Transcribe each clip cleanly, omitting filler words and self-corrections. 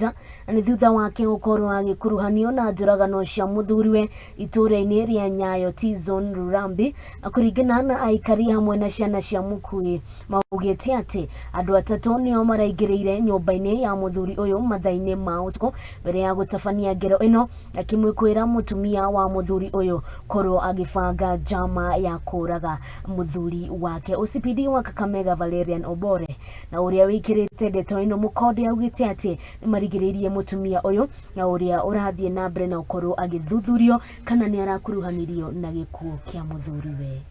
Na nĩ thutha wake gũkorwo agĩkuruhanio na njũragano cia mũthuriwe itũũra-inĩ rĩa Nyayo T-Zone Lurambi. Na kũringana na aikari hamwe na ciana cia mũkui, maugĩte atĩ andũ atatũ nĩo maraingĩrĩire nyũmba-inĩ ya mũthuri ũyũ mathaa-inĩ ma ũtukũ mbere ya gũtabania ngero ĩno, akĩmwĩkwĩra mũtumia wa mũthuri ũyũ korwo agĩbanga njama ya kũraga mũthuri wake. OCPD wa Kakamega Valerian Obore na ũrĩa wĩkĩrĩte ndeto ĩno mũkonde augĩte atĩ nĩmarigĩrĩirie mũtumia ũyũ na ũrĩa ũrathiĩ na mbere na gũkorwo agĩthuthurio kana nĩ arakuruhanirio na gĩkuũ kĩa mũthuriwe.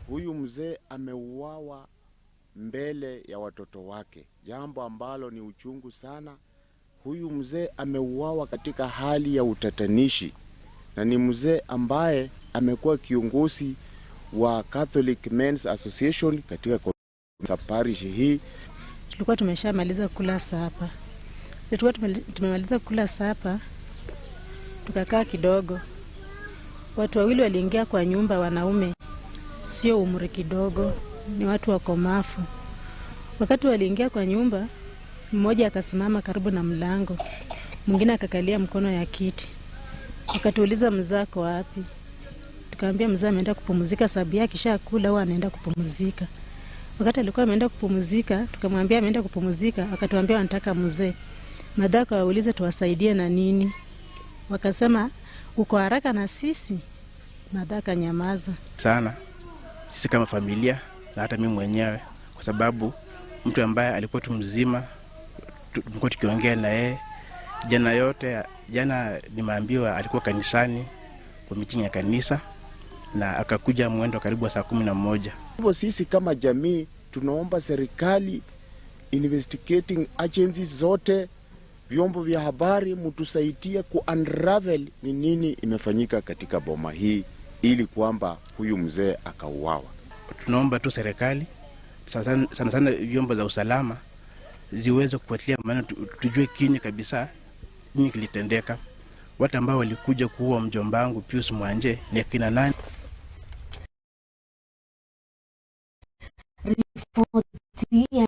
Huyu mzee ameuawa mbele ya watoto wake, jambo ambalo ni uchungu sana. Huyu mzee ameuawa katika hali ya utatanishi, na ni mzee ambaye amekuwa kiongozi wa Catholic Men's Association katika parish hii. Tulikuwa tumeshamaliza kula supper, tulikuwa tumemaliza kula supper, tukakaa kidogo. Watu wawili waliingia kwa nyumba, wanaume, sio umri kidogo, ni watu wakomafu. Wakati waliingia kwa nyumba, mmoja akasimama karibu na mlango, mwingine akakalia mkono ya kiti. Wakatuuliza, "Mzee ako wapi?" Tukaambia mzee ameenda kupumzika, sababu yake akishakula huwa anaenda kupumzika. Wakati alikuwa ameenda kupumzika, tukamwambia ameenda kupumzika, akatuambia wanataka mzee. Madha akawauliza tuwasaidie na nini? Wakasema, "Uko haraka na sisi?" Madha akanyamaza. Sana sisi kama familia na hata mimi mwenyewe, kwa sababu mtu ambaye alikuwa tu mzima, tumekuwa tukiongea na yeye jana yote. Jana nimeambiwa alikuwa kanisani kwa meeting ya kanisa na akakuja mwendo karibu wa saa 11. Hivyo sisi kama jamii tunaomba serikali, investigating agencies zote, vyombo vya habari mtusaidie ku unravel ni nini imefanyika katika boma hii ili kwamba huyu mzee akauawa. Tunaomba tu serikali sana sana, sana vyombo za usalama ziweze kufuatilia, maana tujue kini kabisa nini kilitendeka. Watu ambao walikuja kuua mjomba wangu Pius Mwanje ni akina nani? Riboti ya